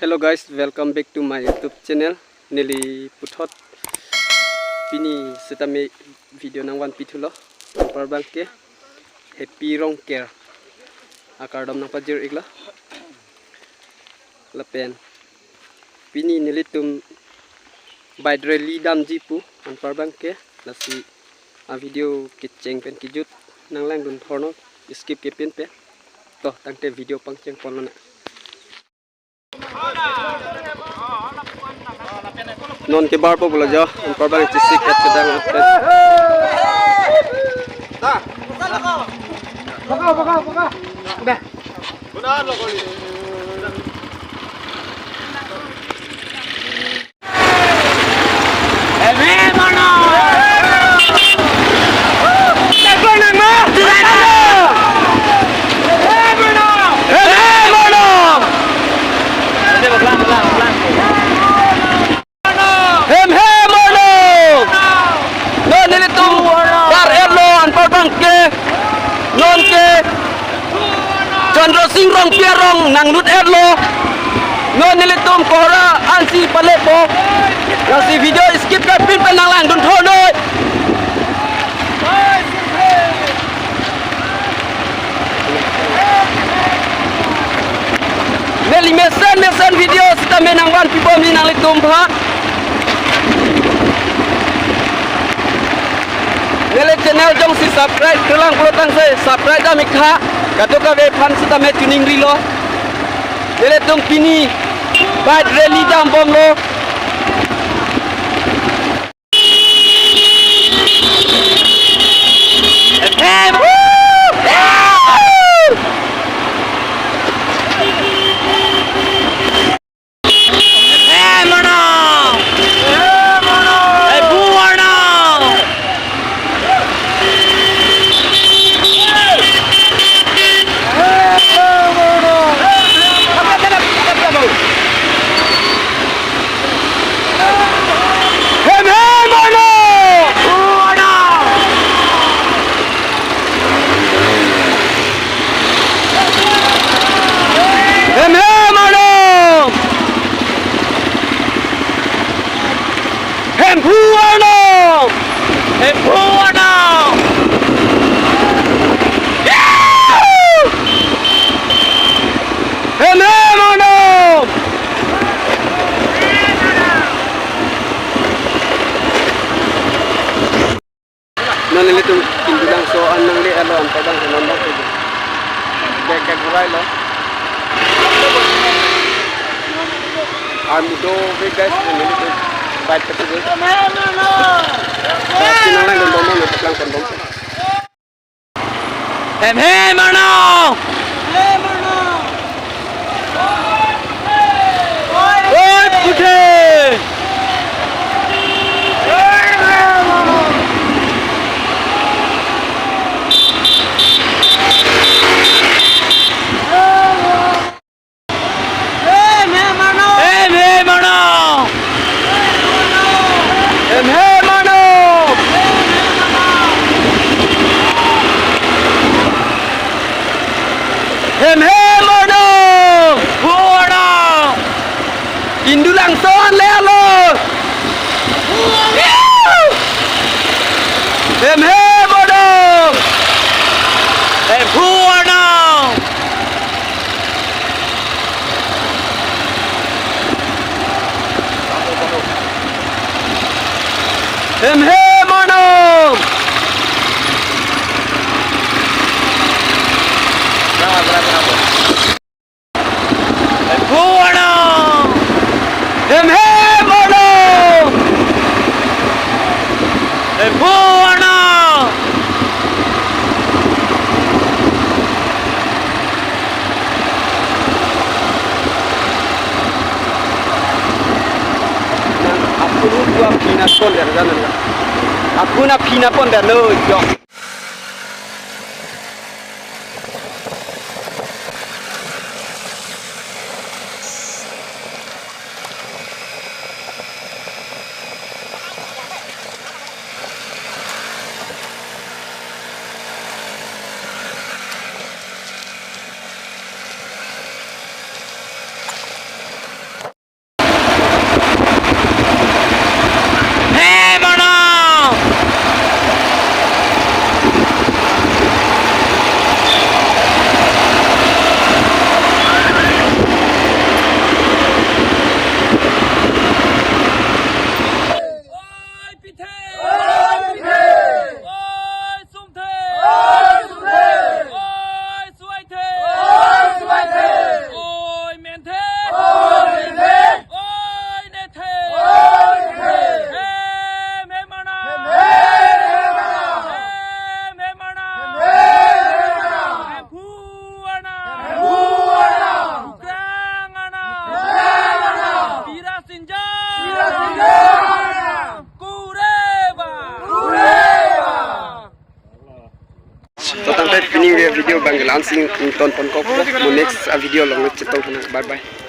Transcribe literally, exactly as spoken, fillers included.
Hello guys, welcome back to my YouTube channel. Neli puthot pini setame video nangvanpi thulo. Anpar abangke Happy Rongker akardom nangpajir-iklo. Lapen pini nelitum bike rally damji pu anpar abangke, lasi a video kecheng pen kejut nanglangdun thornon, skip kepin pen. To tangte video pangcheng ponlonang. Non ke bar po pulo jo, anpar abang chesik et sedang et. Hem hem arlo. Non nelitum bar-etlo anpar abangke. Non ke Chandra Sing Rongpi arong nanglut-etlo. Non nelitum kohora ansi palepo. Lasi video skip kepin pen nanglangdun thornon. Neli mesen mesen video setame nangvanpibomji nanglitum aphan. Neli channel jongsi subscribe-kre lang pulo tangte subscribe dam-iktha. Kadokave aphan setame chuning rilo. Nelitum pini bike rally dambomlo. Hem hem arlo. Hem hem arlo. Hemphu arlo. Hemphu arlo. Yahoo! Hem hem arlo. Non nelitum Indulangso an nangle-etlo, anpar abangke non bang ke. Bag kak burai lo. Armu do ve guys, nelitum bike katu ve. Pasi nanglangdunbom, nangpaklang ponbom. Hem hem arlo. Oi puthe. Hem hem arlo. Hem hem arlo. Hem hem arlo. Hemphu arlo. Indulangso an le-etlo. Hem hem arlo. Hemphu arlo. Hem hem arlo. Hemphu arlo. Hem hem arlo. Hemphu arlo. Nang apun pu aphi nangpon der janan ka. Apun aphi nangpon der lo jo. Video abang ke la-an si ingtonpon kok. Mo next a video along chetong hana. Bye bye.